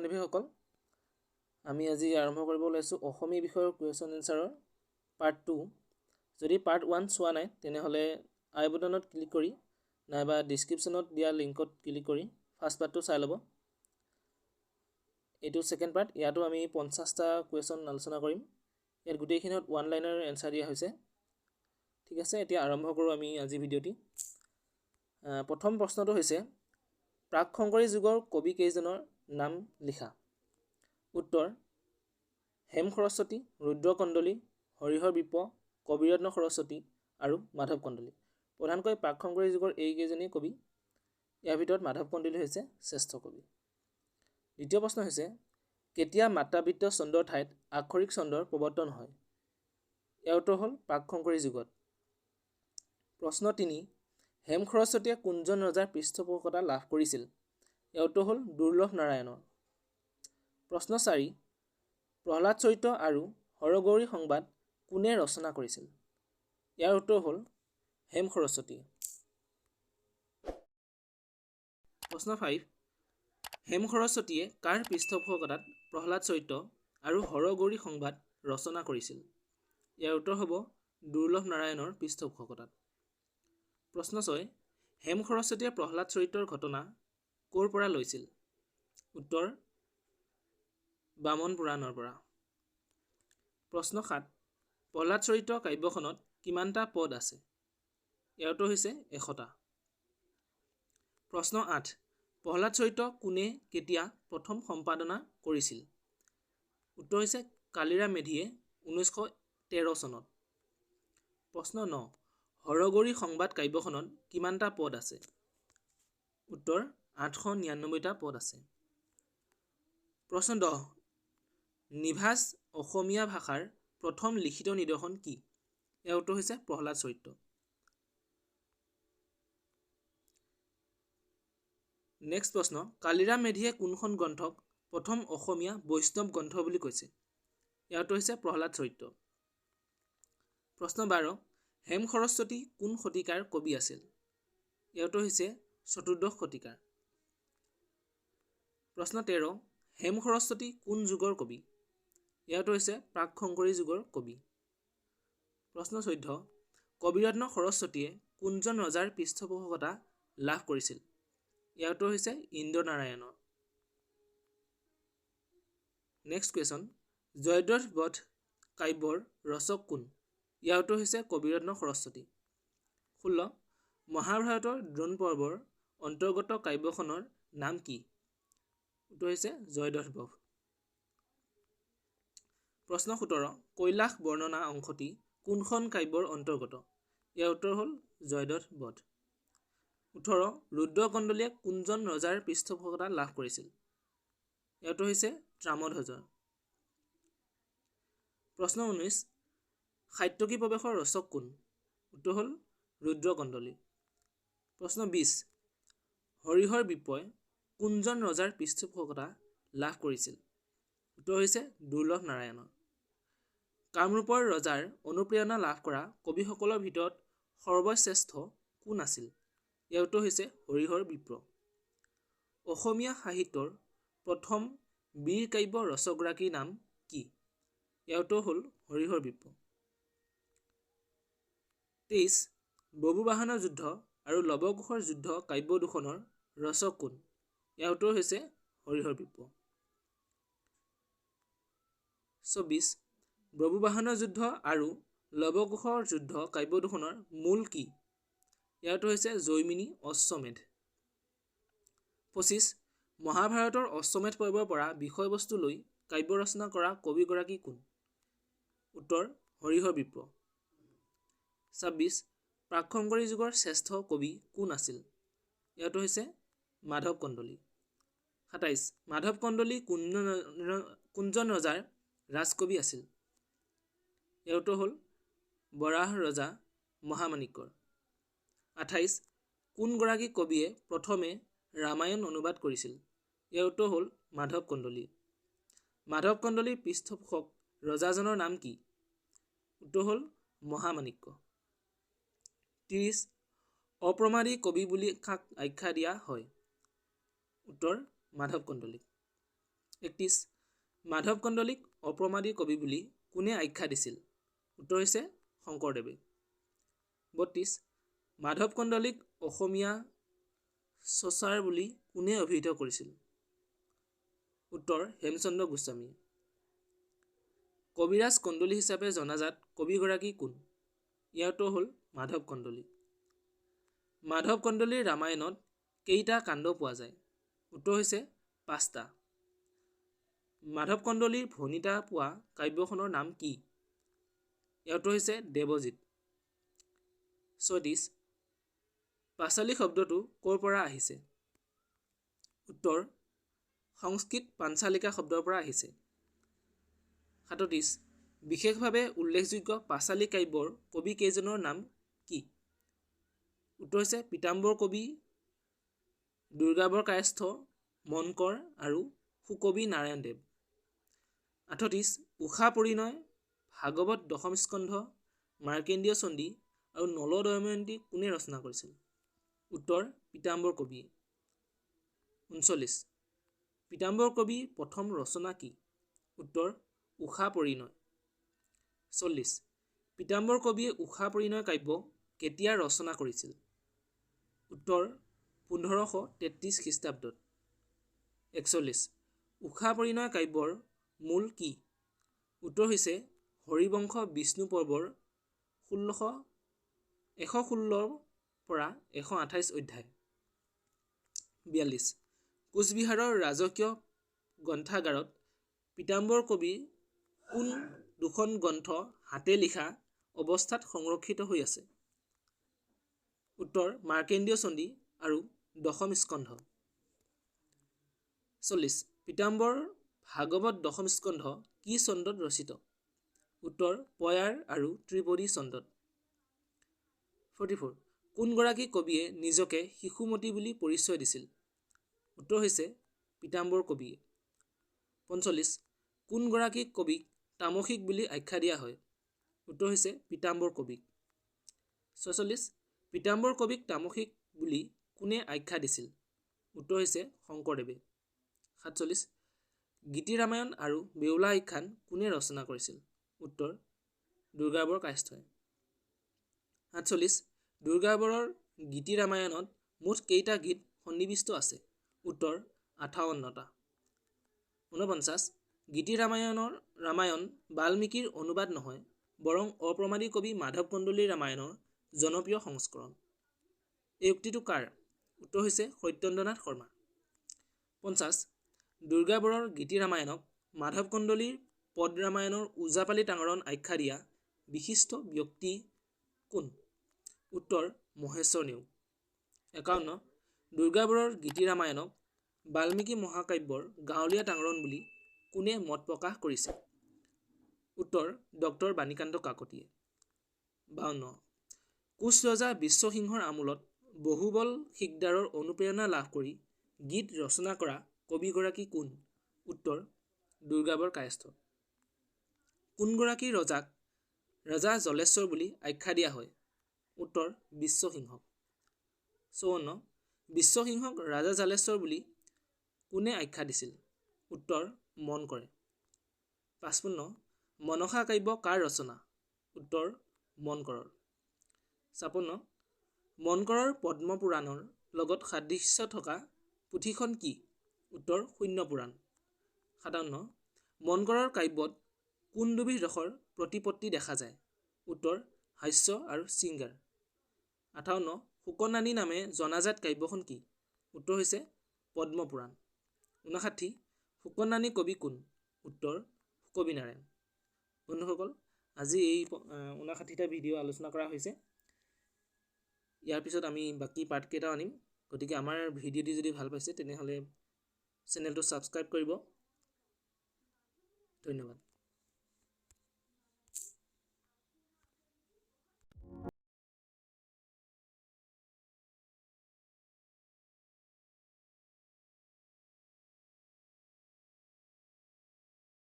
বান্ধৱীসকল, আমি আজি আৰম্ভ কৰিব ওলাইছোঁ অসমীয়া বিষয়ৰ কুৱেশ্যন এনচাৰৰ পাৰ্ট 2। যদি পাৰ্ট 1 চোৱা নাই তেনেহ'লে আই বটনত ক্লিক কৰি নাইবা ডিছক্ৰিপশ্যনত দিয়া লিংকত ক্লিক কৰি ফাৰ্ষ্ট পাৰ্টটো চাই ল'ব। এইটো ছেকেণ্ড পাৰ্ট, ইয়াতো আমি 50টা কুৱেশ্যন আলোচনা কৰিম। ইয়াত গোটেইখিনিত ওৱান লাইনৰ এনচাৰ দিয়া হৈছে। ঠিক আছে, এতিয়া আৰম্ভ কৰোঁ আমি আজি ভিডিঅ'টি। প্ৰথম প্ৰশ্নটো হৈছে প্ৰাক শংকৰী যুগৰ কবি কেইজনৰ নাম লিখা। উত্তৰ হেম সৰস্বতী, ৰুদ্ৰ কন্দলী, হৰিহৰ বিপ্ৰ, কবিৰত্ন সৰস্বতী আৰু মাধৱ কন্দলী। প্ৰধানকৈ প্ৰাক শংকৰী যুগৰ এইকেইজনেই কবি। ইয়াৰ ভিতৰত মাধৱ কন্দলী হৈছে শ্ৰেষ্ঠ কবি। দ্বিতীয় প্ৰশ্ন হৈছে কেতিয়া মাত্ৰাবৃত্ত ছন্দৰ ঠাইত আক্ষৰিক ছন্দৰ প্ৰৱৰ্তন হয়? ইয়াৰ উত্তৰ হ'ল প্ৰাক শংকৰী যুগত। প্ৰশ্ন 3, হেম সৰস্বতীয়ে কোনজন ৰজাৰ পৃষ্ঠপোষকতা লাভ কৰিছিল? ইয়াৰ উত্তৰ হ'ল দুৰ্লভ নাৰায়ণৰ। প্ৰশ্ন 4, প্ৰহ্লাদ চৰিত্ৰ আৰু হৰগৌৰী সংবাদ কোনে ৰচনা কৰিছিল? ইয়াৰ উত্তৰ হ'ল হেম সৰস্বতীয়ে। প্ৰশ্ন 5, হেম সৰস্বতীয়ে কাৰ পৃষ্ঠপোষকতাত প্ৰহ্লাদ চৰিত্ৰ আৰু হৰগৌৰী সংবাদ ৰচনা কৰিছিল? ইয়াৰ উত্তৰ হ'ব দুৰ্লভ নাৰায়ণৰ পৃষ্ঠপোষকতাত। প্ৰশ্ন 6, হেম সৰস্বতীয়ে প্ৰহ্লাদ চৰিত্ৰৰ ঘটনা ক'ৰ পৰা লৈছিল? উত্তৰ বামন পুৰাণৰ পৰা। প্ৰশ্ন 7, প্ৰহ্লাদ চৰিত্ৰ কাব্যখনত কিমানটা পদ আছে? ইয়াৰ উত্তৰ হৈছে 100টা। প্ৰশ্ন 8, প্ৰহ্লাদ চৰিত্ৰ কোনে কেতিয়া প্ৰথম সম্পাদনা কৰিছিল? উত্তৰ হৈছে কালিৰাম মেধিয়ে 1913 চনত। প্ৰশ্ন 9, হৰগৌৰী সংবাদ কাব্যখনত কিমানটা পদ আছে? উত্তৰ 899টা পদ আছে। প্ৰশ্ন 10, নিভাঁজ অসমীয়া ভাষাৰ প্ৰথম লিখিত নিদৰ্শন কি? ইয়াৰ উত্তৰ হৈছে প্ৰহ্লাদ চৰিত্ৰ। নেক্সট প্ৰশ্ন, কালিৰাম মেধিয়ে কোনখন গ্ৰন্থক প্ৰথম অসমীয়া বৈষ্ণৱ গ্ৰন্থ বুলি কৈছে? ইয়াৰ উত্তৰ হৈছে প্ৰহ্লাদ চৰিত্ৰ। প্ৰশ্ন 12, হেম সৰস্বতী কোন শতিকাৰ কবি আছিল? ইয়াৰ উত্তৰ হৈছে চতুৰ্দশ শতিকাৰ। প্ৰশ্ন 13, হেম সৰস্বতী কোন যুগৰ কবি? ইয়াৰ উত্তৰ হৈছে প্ৰাক শংকৰী যুগৰ কবি। প্ৰশ্ন 14, কবিৰত্ন সৰস্বতীয়ে কোনজন ৰজাৰ পৃষ্ঠপোষকতা লাভ কৰিছিল? ইয়াৰ উত্তৰ হৈছে ইন্দ্ৰনাৰায়ণৰ। নেক্সট কুৱেশ্যন, জয়দ্ৰথ বধ কাব্যৰ ৰচক কোন? ইয়াৰ উত্তৰ হৈছে কবিৰত্ন সৰস্বতী। 16, মহাভাৰতৰ দ্ৰোণ পৰ্বৰ অন্তৰ্গত কাব্যখনৰ নাম কি? উত্তৰ হৈছে জয়দ্ৰথ বধ। প্ৰশ্ন 17, কৈলাস বৰ্ণনা অংশটি কোনখন কাব্যৰ অন্তৰ্গত? ইয়াৰ উত্তৰ হ'ল জয়দ্ৰথ বধ। 18, ৰুদ্ৰ কন্দলীয়ে কোনজন ৰজাৰ পৃষ্ঠপোষকতা লাভ কৰিছিল? ইয়াৰ উত্তৰ হৈছে ত্ৰামধ্বজৰ। প্ৰশ্ন 19, সাত্যকী প্ৰৱেশৰ ৰচক কোন? উত্তৰ হ'ল ৰুদ্ৰ কন্দলী। প্ৰশ্ন 20, হৰিহৰ বিপ্ৰই কোনজন ৰজাৰ পৃষ্ঠপোষকতা লাভ কৰিছিল? উত্তৰ হৈছে দুৰ্লভ নাৰায়ণৰ। কামৰূপৰ ৰজাৰ অনুপ্ৰেৰণা লাভ কৰা কবিসকলৰ ভিতৰত সৰ্বশ্ৰেষ্ঠ কোন আছিল? ইয়াৰ উত্তৰ হৈছে হৰিহৰ বিপ্ৰ। অসমীয়া সাহিত্যৰ প্ৰথম বীৰ কাব্য ৰচকগৰাকীৰ নাম কি? ইয়াৰ উত্তৰ হ'ল হৰিহৰ বিপ্ৰ। 23, বব্ৰুবাহনৰ যুদ্ধ আৰু লৱকুশৰ যুদ্ধ কাব্য দুখনৰ ৰচক কোন? ইয়াৰ উত্তৰ হৈছে হৰিহৰ বিপ্ৰ। 24, বব্ৰুবাহনৰ যুদ্ধ আৰু লৱকুশৰ যুদ্ধ কাব্য দুখনৰ মূল কি? ইয়াৰ উত্তৰ হৈছে জৈমিনী অশ্বমেধ। 25, মহাভাৰতৰ অশ্বমেধ পৰ্বৰ পৰা বিষয়বস্তু লৈ কাব্য ৰচনা কৰা কবিগৰাকী কোন? উত্তৰ হৰিহৰ বিপ্ৰ। 26, প্ৰাক শংকৰী যুগৰ শ্ৰেষ্ঠ কবি কোন আছিল? ইয়াৰ উত্তৰ হৈছে মাধৱ কন্দলী। 27, মাধৱ কন্দলী কোনজন ৰজাৰ ৰাজকবি আছিল? ইয়াৰ উত্তৰ হ'ল বৰাহ ৰজা মহামাণিক্যৰ। 28, কোনগৰাকী কবিয়ে প্ৰথমে ৰামায়ণ অনুবাদ কৰিছিল? ইয়াৰ উত্তৰ হ'ল মাধৱ কন্দলী। মাধৱ কন্দলীৰ পৃষ্ঠপোষক ৰজাজনৰ নাম কি? উত্তৰ হ'ল মহামাণিক্য। 30, অপ্ৰমাদী কবি বুলি কাক আখ্যা দিয়া হয়? উত্তৰ মাধৱ কন্দলীক। 31, মাধৱ কন্দলীক অপ্ৰমাদী কবি বুলি কোনে আখ্যা দিছিল? উত্তৰ হৈছে শংকৰদেৱে। 32, মাধৱ কন্দলীক অসমীয়া চচাৰ বুলি কোনে অভিহিত কৰিছিল? উত্তৰ হেমচন্দ্ৰ গোস্বামীয়ে। কবিৰাজ কন্দলী হিচাপে জনাজাত কবিগৰাকী কোন? ইয়াৰ উত্তৰ হ'ল মাধৱ কন্দলী। মাধৱ কন্দলীৰ ৰামায়ণত কেইটা কাণ্ড পোৱা যায়? উত্তৰ হৈছে 5টা। মাধৱ কন্দলীৰ ভনিতা পোৱা কাব্যখনৰ নাম কি? ইয়াৰ উত্তৰ হৈছে দেৱজিত। 36, পাঁচালী শব্দটো ক'ৰ পৰা আহিছে? উত্তৰ সংস্কৃত পাঞ্চালিকা শব্দৰ পৰা আহিছে। 37, বিশেষভাৱে উল্লেখযোগ্য পাঁচালী কাব্যৰ কবি কেইজনৰ নাম কি? উত্তৰ হৈছে পীতাম্বৰ কবি, দুৰ্গাবৰ কায়স্থ, মনকৰ আৰু সুকবি নাৰায়ণদেৱ। 38, ঊষা পৰিণয়, ভাগৱত দশম স্কন্ধ, মাৰ্কেণ্ডীয় চণ্ডী আৰু নল দময়ন্তী কোনে ৰচনা কৰিছিল? উত্তৰ পীতাম্বৰ কবিয়ে। 39, পীতাম্বৰ কবিৰ প্ৰথম ৰচনা কি? উত্তৰ ঊষা পৰিণয়। 40, পীতাম্বৰ কবিয়ে ঊষা পৰিণয় কাব্য কেতিয়া ৰচনা কৰিছিল? উত্তৰ 1533 খ্ৰীষ্টাব্দত। 41, ঊষা পৰিণয় কাব্যৰ মূল কি? উত্তৰ হৈছে হৰিবংশ বিষ্ণু পৰ্বৰ 116ৰ পৰা 128 অধ্যায়। 42, কোচবিহাৰৰ ৰাজকীয় গ্ৰন্থাগাৰত পীতাম্বৰ কবিৰ কোন দুখন গ্ৰন্থ হাতে লিখা অৱস্থাত সংৰক্ষিত হৈ আছে? উত্তৰ মাৰ্কেণ্ডীয় চণ্ডী আৰু দশম স্কন্ধ। 40, পীতাম্বৰ ভাগৱত দশম স্কন্ধ কি ছন্দত ৰচিত? উত্তৰ পয়াৰ আৰু ত্ৰিপদী ছন্দত। 44, কোনগৰাকী কবিয়ে নিজকে শিশুমতী বুলি পৰিচয় দিছিল? উত্তৰ হৈছে পীতাম্বৰ কবিয়ে। 45, কোনগৰাকী কবিক তামসিক বুলি আখ্যা দিয়া হয়? উত্তৰ হৈছে পীতাম্বৰ কবিক। 46, পীতাম্বৰ কবিক তামসিক বুলি কোনে আখ্যা দিছিল? উত্তৰ হৈছে শংকৰদেৱে। 47, গীতি ৰামায়ণ আৰু বেউলা আখ্যান কোনে ৰচনা কৰিছিল? উত্তৰ দুৰ্গাবৰ কায়স্থই। 48, দুৰ্গাবৰৰ গীতি ৰামায়ণত মুঠ কেইটা গীত সন্নিৱিষ্ট আছে? উত্তৰ 58টা। 49, গীতি ৰামায়ণ বাল্মীকিৰ অনুবাদ নহয়, বৰং অপ্ৰমাদী কবি মাধৱ কন্দলীৰ ৰামায়ণৰ জনপ্ৰিয় সংস্কৰণ। এই উক্তিটো কাৰ? উত্তৰ হৈছে সত্যেন্দ্ৰনাথ শৰ্মা। 50, দুৰ্গাবৰৰ গীতি ৰামায়ণক মাধৱ কন্দলীৰ পদ ৰামায়ণৰ ওজাপালি টাঙৰণ আখ্যা দিয়া বিশিষ্ট ব্যক্তি কোন? উত্তৰ মহেশ্বৰ নেওগ। 51, দুৰ্গাবৰৰ গীতি ৰামায়ণক বাল্মীকি মহাকাব্যৰ গাঁৱলীয়া টাঙৰণ বুলি কোনে মত প্ৰকাশ কৰিছে? উত্তৰ ডক্টৰ বাণীকান্ত কাকতিয়ে। 52, কোচ ৰজা বিশ্বসিংহৰ আমোলত বহুবল শিকদাৰৰ অনুপ্ৰেৰণা লাভ কৰি গীত ৰচনা কৰা কবিগৰাকী কোন? উত্তৰ দুৰ্গাবৰ কায়স্থ। কোনগৰাকী ৰজাক ৰজা জলেশ্বৰ বুলি আখ্যা দিয়া হয়? উত্তৰ বিশ্বসিংহক। 54, বিশ্বসিংহক ৰাজা জালেশ্বৰ বুলি কোনে আখ্যা দিছিল? উত্তৰ মন কৰে। 55, মনসা কাব্য কাৰ ৰচনা? উত্তৰ মনকৰৰ। 56, মনকৰৰ পদ্মপুৰাণৰ লগত সাদৃশ্য থকা পুথিখন কি? উত্তৰ শূন্যপুৰাণ। 57, মনকৰৰ কাব্যত কোন দুবিধ ৰসৰ প্ৰতিপত্তি দেখা যায়? উত্তৰ হাস্য আৰু শৃংগাৰ। 58, শুকনানী নামে জনাজাত কাব্যখন কি? উত্তৰ হৈছে পদ্মপুৰাণ। 59, শুকনানী কবি কোন? উত্তৰ সুকবি নাৰায়ণ। বন্ধুসকল, আজি এই 59টা ভিডিঅ' আলোচনা কৰা হৈছে। ইয়াৰ পিছত আমি বাকী পাৰ্টকেইটাও আনিম। গতিকে আমাৰ ভিডিঅ'টি যদি ভাল পাইছে তেনেহ'লে চেনেলটো ছাবস্ক্ৰাইব কৰিব। ধন্যবাদ।